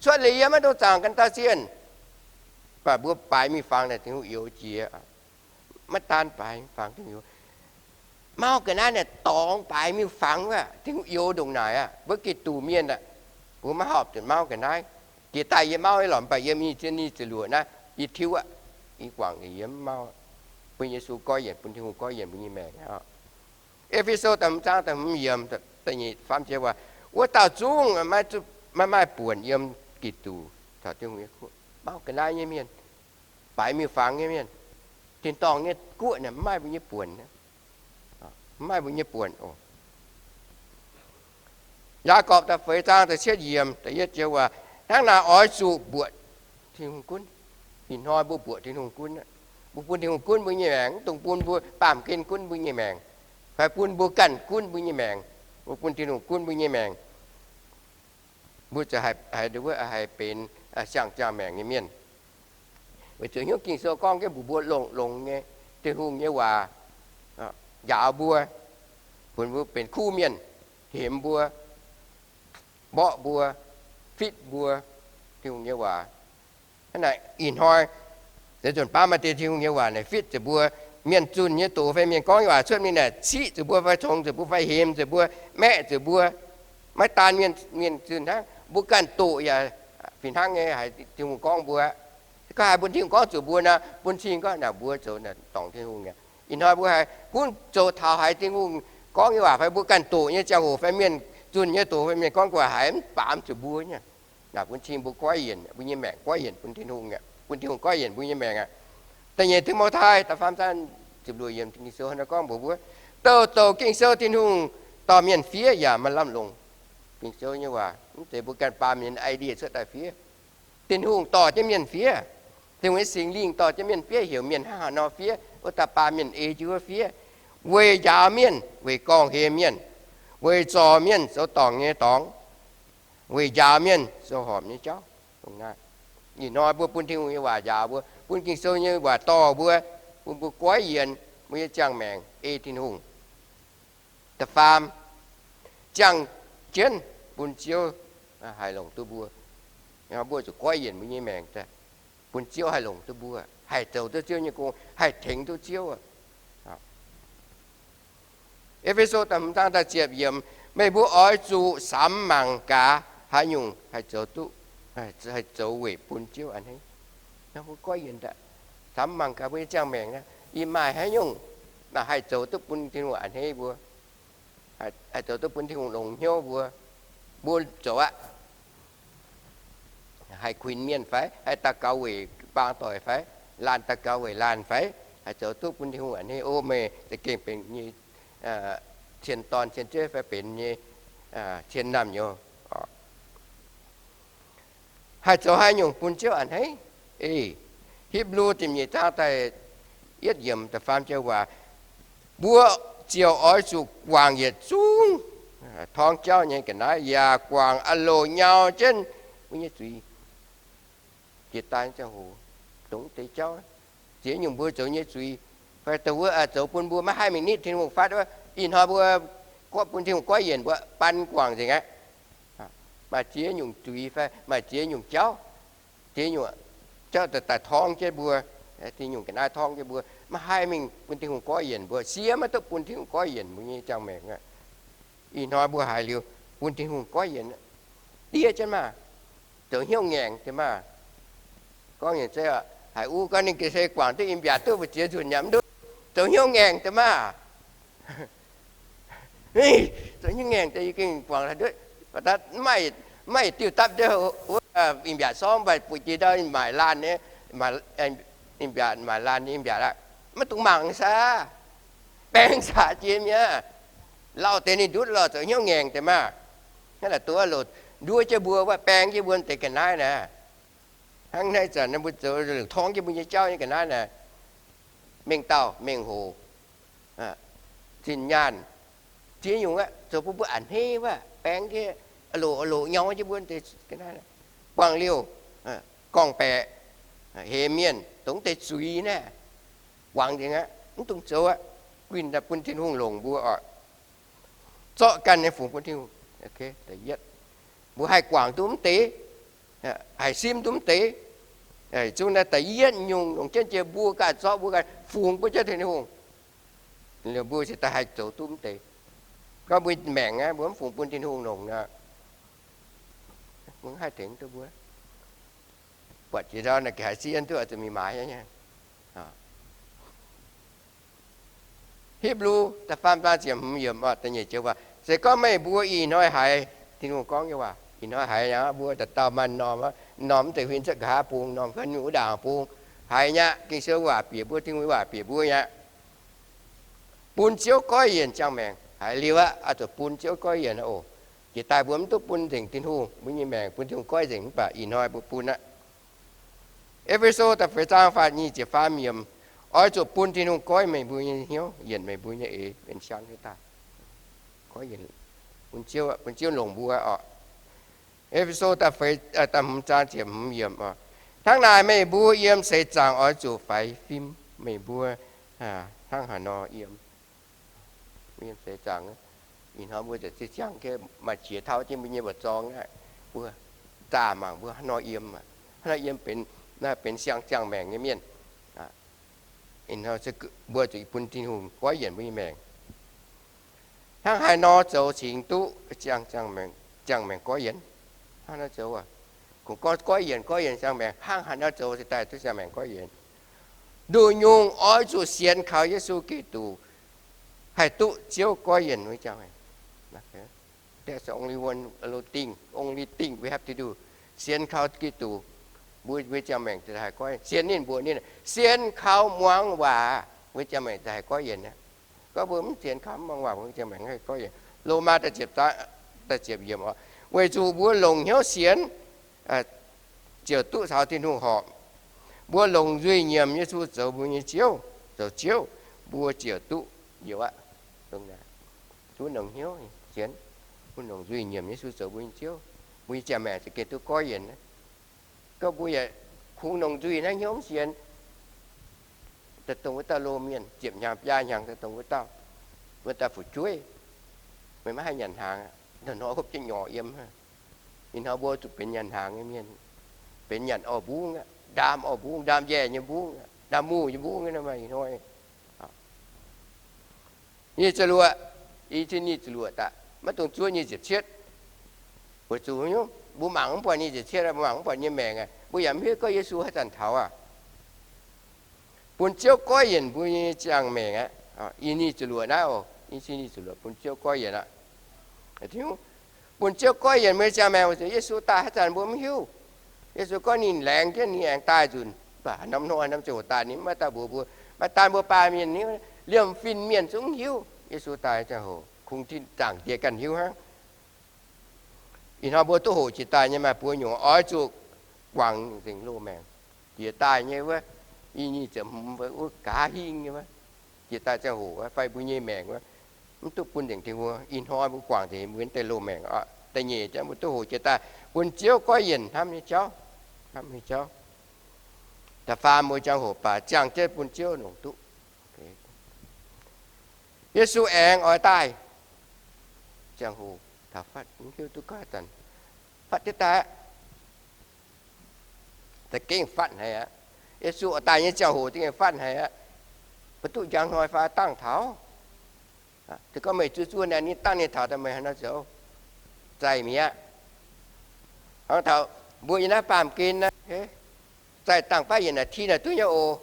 cuotv liuz yiem maiv dungx zaangc ganh dauh zien. Mv baac mbuo baaix miuc-fangx naaic Tin-Hungh youz jiex. Maiv daan baaix miuc-fangx, Tin-Hungh youz. Mauv ga'naaiv naaic dorngx baaix miuc-fangx wuov, Tin-Hungh youz ndongc naaic aqv. Mbuo Giduc mienh aqv, mbuo maiv horpc zuqc mauv ga'naaiv. Jiex daaih yie mauv nyei lorqc, mv baac yiem i cin nyic ziepc luoqc naaiv yie tiuv aqv. Yie guangc yiem mv mauv. Bun Yesu goiv yienc, bun Tin-Hungh goiv yienc mbuo nyei maengc aqv. E^fe^so da'hmz zaang da'hmz yiemc, da'nyeic faam jiex waac, wuov dauh zungv maiv maaih buonc yiem Giduc caux Tin-Hungh nyei guoqv. Mauv ga'naaiv nyei mienh, baaix miuc-fangx nyei mienh, tin-dorngh nyei guoqv naaic mv maaih mbuo nyei buonc. Mv maaih mbuo nyei buonc oc. Yaagorpc da'feix zaang da'cietv yiemc da'yietv joux waac, hnangv naaic oix zuqc mbuoqc Tin-Hungh gunv. Ih hnoi mbuo mbuoqc Tin-Hungh gunv, mbuo bun Tin-Hungh gunv mbuo nyei maengc, mv dungx bun mbuo baamh gen gunv mbuo nyei maengc, fai bun mbuo ganh gunv mbuo nyei maengc. Mbuo bun Tin-Hungh gunv mbuo nyei maengc, mbuo ziouc haih benx siang-ziangh maengc nyei mienh. Weic zuqc hnyouv Ging-Sou gorngv jienv mbuox mbuo longx-longx nyei Tin-Hungh nyei waac njaaux mbuo, bun mbuo benx kuv mienh, hemx mbuo, mborqv mbuo, fitv mbuo. Tin-Hungh nyei waac hnangv naaic ih hnoi, se nzunc baav maaih deix Tin-Hungh nyei waac naaic fitv zuqc mbuo. Mienh zunh nyei doqc fai mienh gorngv nyei waac cuotv mingh naaic ciqv zuqc mbuo fai congx zuqc mbuo fai hemx zuqc mbuo, maeqv zuqc mbuo. Maiv daan mienh, mienh zunh hnangv, mbuo ganh doqc yaac fih hnangv nyei haiz Tin-Hungh gorngv mbuo. Gorngv haiz bun Tin-Hungh gorngv zuqc mbuo nor, bun cing gorngv naaic mbuo zoux dorngc Tin-Hungh aqv. Ih hnoi mbuo haih gunv zoux taux haiz Tin-Hungh gorngv nyei waac fai mbuo ganh doqc nyei ziangh hoc fai mienh zunh nyei doqc fai mienh gorngv waac haiz mv baamz zuqc mbuo nyei. Naaic bun cing mbuo goiv yienc, mbuo nyei maengc goiv yienc bun Tin-Hungh aqv, bun Tin-Hungh goiv yienc mbuo nyei maengc aqv. Da'nyeic Ti^mo^tai da'faam zaang ziepc luoqc yiemc Ging-Sou nor gorngv mbuox mbuo, douh douc Ging-Sou Tin-Hungh dorh mienh fiev yaac maaih lamh longc. Ging-Sou nyei waac mv zeiz mbuo ganh baamz mienh idea cuotv daaih fiev. Tin-Hungh dorh jienv mienh fiev. Tin-Hungh nyei Singx Lingh dorh jienv mienh fiev, heuc mienh hnangv haaix nor fiev, wuov dauh baamz mienh ei jienv wuov fiev, weic njaaux mienh, weic gorngv-hemx mienh, weic zorc mienh zoux dorngc nyei dorngx, weic njaaux mienh zoux horpc nyei jauv. Ih hnoi mbuo bun Tin-Hungh nyei waac njaaux mbuo, bun Ging-Sou nyei waac dorh mbuo, bun mbuo goiv yienc mbuo nyei ziangh maengc ei Tin-Hungh. Da'faam, ziangh jienv bun Ziouv haih longc duqv mbuo. Mbuo zuqc goiv yienc mbuo nyei maengc daaih, bun Ziouv haih longc duqv mbuo, haih zoux duqv Ziouv nyei gong, haih tengx duqv Ziouv. E^fe^so da'hmz zaang da'ziepc yiemc, meih mbuo oix zuqc samx mangc gaax haaix nyungc haih zoux duqv, haih zoux weic bun Ziouv a'hneiv. Mbuo goiv yienc daaih, samx mangc gaax mbuo nyei ziangh maengc, ih maaih haaix nyungc haih zoux duqv bun Tin-Hungh a'hneiv mbuo, haih zoux duqv bun Tin-Hungh longx hnyouv mbuo, mbuo zoux aqv. Haih kuinx mienh fai, haih daux gaux weic baang doic fai, laanh daux gaux weic laanh fai, haih zoux duqv bun Tin-Hungh a'hneiv. O, meih za'gengh benx nyei cien dorn cien jueiv fai benx nyei cien naamh nyouz. Haih zoux haaix nyungc bun Ziouv a'hneiv? Hipv^lu ziepc nyeic zaang da'yietv yiemc da'faam joux waac, mbuo ziouc oix zuqc guangc yietc zungv torngv jauv nyei ga'naaiv, yaac guangc a'loc nyau jienv mbuo nyei zuiz. Jiex daaih ziangh hoc dongh deix jauv, ziex nyungc mbuo zoux nyei zuiz, fai dongh wuov zoux bun mbuo maiv haih mingh nitv Tin-Hungh fatv wuov, ih hnoi mbuo gorngv bun Tin-Hungh goiv yienc mbuo ban guangc nzengc aqv. Maaih ziex nyungc zuiz fai maaih ziex nyungc jauv, ziex nyungc jauv daaih torngv jienv mbuo, ziex nyungc ga'naaiv torngv jienv mbuo, maiv haih mingh bun Tin-Hungh goiv yienc mbuo, siev maiv duqv bun Tin-Hungh goiv yienc mbuo nyei ziangh maengc aqv. Ih hnoi mbuo haiz liuz bun Tin-Hungh goiv yienc, diev jienv maah! Zoux hnyouv ngaengc deix maah! Gorngv nyei zeiv, haiz uv gorngv ninh ga'sie guangc duqv in-mbiaatc duqv mbu'ziex nzunc yaac mv duqv, zoux hnyouv ngaengc deix maah! Zoux hnyouv ngaengc deix, yie gengh guangc haaix nduov, maiv maaih diuh dapv nduov wuov in-mbiaatc sorngv, mv baac buatc jiex ndau maaic laanh nyei, in-mbiaatc maaic laanh nyei in-mbiaatc aqv, maiv dungx mangc saah, baeng saqc jiex mi'aqv. Lauh deix ninh ndutv lorh zoux hnyouv ngaengc deix maah! Hnangv naaic duqv loc nduov jienv mbuo wuov, baeng jienv mbuo deix ga'naaiv naaic. Hnangv naaiv zanc mbuo zoux torngv jienv mbuo nyei jauv nyei ga'naaiv naaic, mengh dauh mengh hoc, zinh nyaanh, ziex nyungc aqv, zoux bun mbuo a'hneiv wuov, baeng jienv, loc loc nyau jienv mbuo deix ga'naaiv. Buangh liouh, gorngv-baeqc, hemx mienh, dongh deix zuiz naaiv, guangc nzengc aqv, mv dungx zoux aqv. Guinh daaih bun Tin-Hungh longc mbuo oc. Zorqv ganh nyei fungx bun Tin-Hungh. Mbuo haih guangc duqv mv deix, haih simv duqv mv deix, zungv naaiv da'yietv nyungc longc jienv jiex mbuo ganh zorqv mbuo ganh fungx bun jienv Tin-Hungh. Liuz mbuo se daaih haih zoux duqv mv deix. Gorngv mbuo maengc aqv, mbuo mv fungx bun Tin-Hungh longc nor, mbuo haih tengx duqv mbuo. Buatc jiex ndau naaic ga'haaix siev duqv zuqc mingh maaiz nyei. Hipv^lu da'faam zaang ziepc hmz yiemc da'nyeic joux waac, se gorngv meih mbuo ih hnoi haiz, Tin-Hungh gorngv nyei waac, ih hnoi haiz aqv, mbuo dauh dauh maaih m'normh, m'normh mv zeiz huin cuotv nqa'haav bung, m'normh huin wuov ndaangc bung, haiz nyei aqv. Ging-Sou waac bieqc mbuo, Tin-Hungh waac bieqc mbuo nyei aqv. Bun Ziouv goiv yienc ziangh maengc. Haiz liuz aqv, oix zuqc bun Ziouv goiv yienc oc. Jiex daaih mbuo mv duqv bun nzengc Tin-Hungh, mbuo nyei maengc bun Tin-Hungh goiv nzengc, mv baac ih hnoi mbuo bun aqv. E^fe^so da'feix zaang faah nyic ziepc faam yiemc, oix zuqc bun Tin-Hungh goiv meih mbuo nyei hnyouv, yienc meih mbuo nyei eix benx siang nyei daaih. Goiv yienc, bun Ziouv, bun Ziouv longc mbuo oc. E^fe^so da'feix, da'hmz zaang ziepc hmz yiemc oc. Hnangv naaic meih mbuo yiem seix zaangc oix zuqc faix fim meih mbuo hnangv haaix nor yiem. Yiem seix zaangc, ih hnoi mbuo ziouc ziangh maaih qiex tauv jienv mbuo nyei mba'zorng aqv. Mbuo zaah mangc mbuo haaix nor yiem, haaix nor yiem benx, benx siang ziangh maengc nyei mienh. Mbuo zuqc bun Tin-Hungh goiv yienc mbuo nyei maengc. Hnangv haaix nor zoux cingx duqv ziangh maengc goiv yienc? Hnangv nor zoux, kungx gorngv goiv yienc, goiv yienc ziangh maengc, hnangv haaix nor zoux cingx daaih duqv ziangh maengc goiv yienc? Nduqc nyungc oix zuqc sienx kaux Yesu Giduc, haih duqv Ziouv goiv yienc mbuo nyei ziangh maengc. That's the only one, only thing, only thing we have to do. Sienx kaux Giduc, mbuo, mbuo ziangh maengc ziouc haih goiv. Sienx ninh mbuox ninh, sienx kaux muangx waac, mbuo ziangh maengc ziouc haih goiv yienc aqv. Gorngv mbuo mv sienx kaux, mv muangx waac, mbuo ziangh maengc haih goiv yienc. Lomaa da'ziepc zaang, da'ziepc yiemc oc, weic zuqc mbuo longc hnyouv sienx ziouc duqv caux Tin-Hungh horpc. Mbuo longc nzuih nyiemc Yesu zoux mbuo nyei Ziouv, zoux Ziouv, mbuo ziouc duqv youz aqv. Mbuo longc hnyouv sienx, mbuo longc nzuih nyiemc Yesu zoux mbuo nyei Ziouv, mbuo nyei ziangh maengc ziouc gengh duqv goiv yienc. Gorngv mbuo yaac kungx longc nzuih naaiv hnyouv mv sienx, daaih dongh wuov dauh loz-mienh ziepc hnyangx biaa hnyangx daaih dongh wuov dauh, wuov dauh fu'jueiv, meih maiv haih nyanc hnaangx, hnoi-hnoi hopv jienv nyorx yiem. Ih hnoi mbuo zuqc benx nyanc hnaangx nyei mienh, benx nyanc orv mbungv aqv, ndaam orv mbungv, ndaam njaih nyei mbungv, ndaam muh nyei mbungv aqv, ih hnoi. Nyic ziepc luoqc, i cin nyic ziepc luoqc daaih, maiv dungx zuov nyic ziepc cietv. Weic zuqc mbuo mangc mv buatc nyic ziepc cietv, mbuo mangc mv buatc nyei maengc aqv. Mbuo yaac mv hiuv gorngv Yesu haaix zanc taux aqv. Bun Ziouv goiv yienc mbuo nyei ziangh maengc aqv. I cin nyic ziepc luoqc naaiv oc, i cin nyic ziepc luoqc bun Ziouv goiv yienc aqv. Bun Ziouv goiv yienc mbuo nyei ziangh maengc weic zuqc Yesu daaih haaix zanc mbuo mv hiuv. Yesu gorngv ninh laengz jienv ninh aengx daaih nzunc, mv baac haaix norm hnoi haaix norm ziangh hoc daaih ninh mv maaih dauh mbuox mbuo. Maaih daan mbuo baamh mienh, liemh fin mienh zungv mv hiuv Yesu daaih ziangh hoc, kungx Tin Zaangc Diex ganh hiuv hnangv. Ih hnoi mbuo duqv hoqc jiex daaih nyei maaih buo nyungc oix zuqc guangc nzengc loz-maengc. Jiex daaih nyei wuov, i nyic ziepc hmz wuov gaax hingh nyei wuov, jiex daaih ziangh hoc wuov fai mbuo nyei maengc wuov, mv duqv bun nzengc Tin-Hungh. Ih hnoi mbuo guangc nzengc mbuo deix loz-maengc oc. Da'nyeic jangx mbuo duqv hoqc jiex daaih bun Ziouv goiv yienc hnamv nyei jauv, hnamv nyei jauv. Da'faam mbuo ziangh hoc baac ziangh jienv bun Ziouv longc duqv. Yesu aengx oix daaih, ziangh hoc taux fatv, mv hiuv duqv gaax zanc fatv jienv daaih aqv. Za'gengh fatv haic aqv. Yesu oix daaih nyei ziangh hoc za'gengh fatv haic aqv. Mbuo duqv njang hnoi fai dangh taux? Se gorngv meih zuov zuov naaic, ninh dangh ninh taux daaih meih haaix nor zoux? Zaih mi'aqv. Hnangv taux mbuo yiem naaiv baamh gen naaiv, zaih dangh baav yienc naaic, ti naaic duqv nyei oc.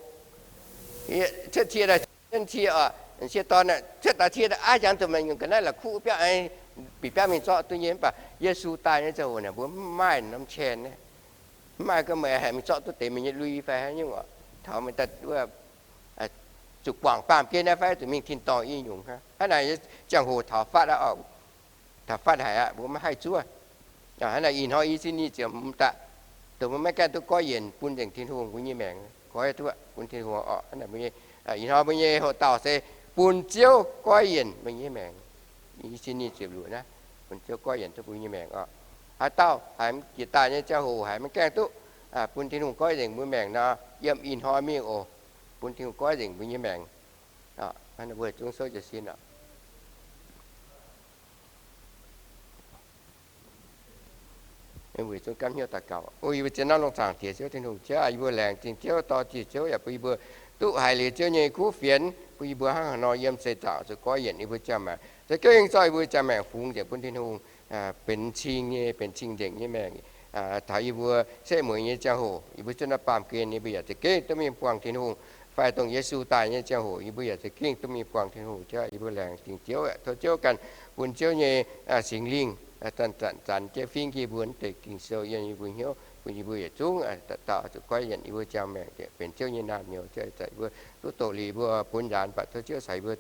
Cuotv cie daaih, cie oc, cie dorn, cuotv daaih cie daaih, aav, jangx zuqc meih nyungc ga'naaiv la'kuqv biauv, bieqc biauv mingh zorqv duqv nyei. Mv baac Yesu daaih nyei ziangh hoc naaic mbuo mv maaih norm cien, mv maaih gorngv meih haih mingh zorqv duqv deix meih nyei lui fai haaix nyungc oc. Taux meih daaih zuqc guangc baamh gen naaiv fai zuqc mingh tin-dorngh i nyungc hnangv. Hnangv naaic ziangh hoc taux fatv aqv oc. Taux fatv haic aqv, mbuo maiv haih zuov. Hnangv naaic ih hnoi i cin nyic ziepc hmz daaih, dongh mbuo maiv gaengh duqv goiv yienc bun nzengc Tin-Hungh mbuo nyei maengc, goiv duqv bun Tin-Hungh oc. Hnangv naaic mbuo nyei, ih hnoi mbuo nyei hoc dauh se bun Ziouv goiv yienc mbuo nyei maengc. I cin nyic ziepc luoqc naaiv, bun Ziouv goiv yienc duqv mbuo nyei maengc oc. Haaix dauh haiz jiex daaih nyei ziangh hoc haiz maiv gaengh duqv bun Tin-Hungh goiv nzengc mbuo maengc nor, yiem ih hnoi mingh oc, bun Tin-Hungh goiv nzengc mbuo nyei maengc. Hnangv naaic mbuo zungv souv jiez sin oc. Weic zungv gapv hnyouv daux gaux. O yie mbuo zien norm lungh zaangc Diex Ziouv Tin-Hungh, Ziouv aac, yie mbuo laengz zingh Ziouv, dorh ziec Ziouv yaac bun yie mbuo duqv haiz liuz Ziouv nyei kuv fienx, bun yie mbuo hnangv haaix nor yiem seix zaangc zuqc goiv yienc yie mbuo ziangh maengc. Za'gengh zorqv yie mbuo ziangh maengc fungx nzengc bun Tin-Hungh, benx cing nyei, benx cing-nzengc nyei maengc. Taux yie mbuo setv mueiz nyei ziangh hoc, yie mbuo zuov naaiv baamh gen yie mbuo yaac za'gengh duqv mingh buangh Tin-Hungh, fai dongh Yesu daaih nyei ziangh hoc yie mbuo yaac za'gengh duqv mingh buangh Tin-Hungh. Ziouv, yie mbuo laengz zingh Ziouv, tov Ziouv ganh bun Ziouv nyei Singx Lingh zanc-zanc zanc jienv fingv jienv yie mbuo naaiv deix Ging-Sou yiem yie mbuo hnyouv, bun yie mbuo yietc zungv dauh dauh zuqc goiv yienc yie mbuo ziangh maengc, benx Ziouv nyei naamh nyouz. Ziouv, yie mbuo duqv doqc liuz yie mbuo bun nzaanx, mv baac tov Ziouv caux yie mbuo